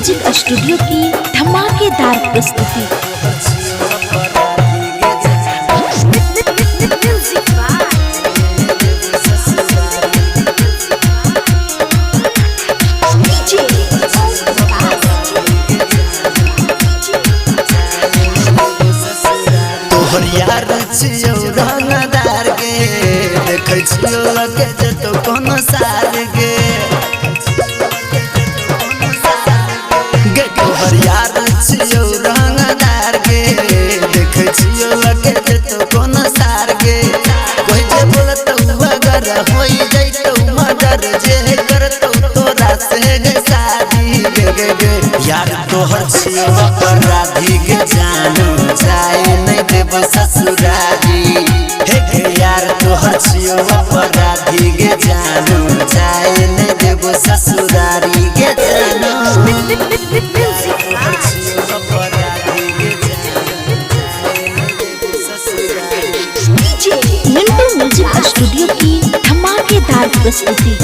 Music studio की धमाकेदार प्रस्तुति। Music तोहर यार छियौ रंगदार गे, देखै छियौ लगे जेतौ कोनो सार गे। गे तोहर यार छियौ रंगदार गे, देखै छियौ लगे जेतौ कोनो सार गे। कोई जे बोलतौ अगर होई जैतौ मर्डर, जे करतौ तोरा से गे शादी गे गे गे। यार तोहर छियौ अपराधी गे जानू, जाए नहीं देबो ससुरारी। हे गे यार तोहर छियौ अपराधी गे जानू, जाए नहीं देबो ससुरारी गे जानू। तोहर छियौ अपराधी गे जानू, जाए नहीं देबो ससुरारी। मिंटू म्यूजिक स्टूडियो की धमाकेदार प्रस्तुति।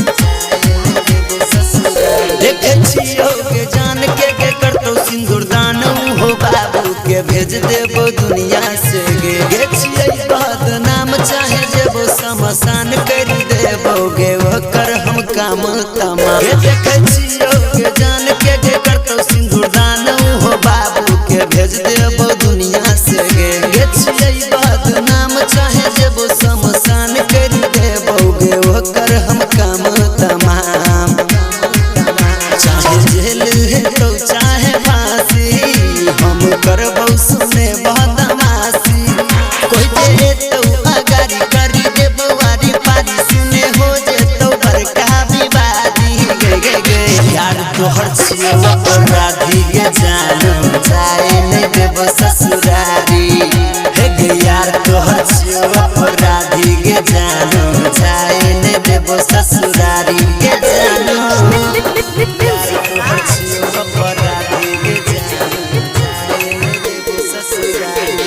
देखे छियौ के जान के करतौ सिंदूर दान, हो बाबू के भेज देबो दुनिया से गे। गे छियै बदनाम चाहे जेबो शमशान, कर देबो गे ओकर हम काम तमाम। गे देखे छियौ के जान के करतौ सिंदूर दान, हो बाबू के भेज देबो दुनिया से गे। गे छियै बदनाम चाहे जेबो शमशान, कर देबो गे ओकर हम काम तमाम। चाहे जेल हेतौ चाहे फांसी, हम करबौ सुने बदमाशी। कोई जे एतौ अगारी करी देबौ आरी पारी, सुने हो जेतौ बड़का विवादी गे गे गे। यार तोहर छियौ अपराधी गे जानू, जाए नहीं देबो ससुरारी। हे गे यार तोहर छियौ अपराधी गे जानू, जाए नहीं देबो ससुरारी गे जानू। तोहर छियौ अपराधी गे जानू, जाए नहीं देबो ससुरारी।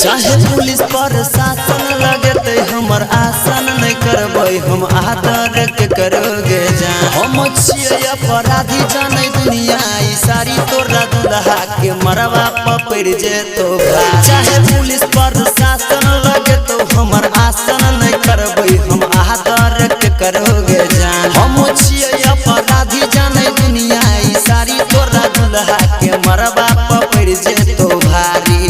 चाहे पुलिस प्रशासन लगतै हमर आसन, नहीं करबै हम आदर के करोगे जान। हम छियै अपराधी जानै दुनिया ई सारी, तोरा दुल्हा के मरवा पपड़ जेतौ भारी। चाहे पुलिस प्रशासन लगतौ हमर आसन, नहीं करबै हम आदर के करोगे जान। हम छियै अपराधी जानै दुनिया ई सारी, तोरा दुल्हा के मरवा पपड़ जेतौ भारी।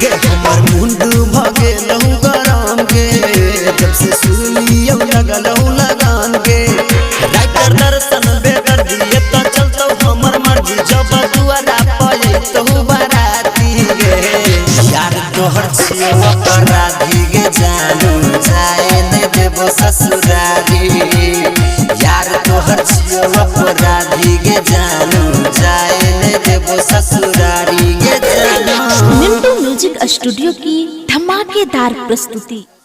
गे हमर मुंड भ गेलौ गरम गे, जब से सुनलियौ लगलौ लगान गे। राइटर दर्शन बेदर्दी एतऽ चलतौ हमर मर्जी, जब दुआरा पयतौ बाराती गे। यार तोहर छियौ अपराधी गे जानू, जाए नहीं देबो ससुरारी। यार तोहर छियौ अपराधी गे जानू, जाए नहीं देबो ससुरारी गे जानू। मिंटू म्यूजिक स्टूडियो की धमाकेदार प्रस्तुति।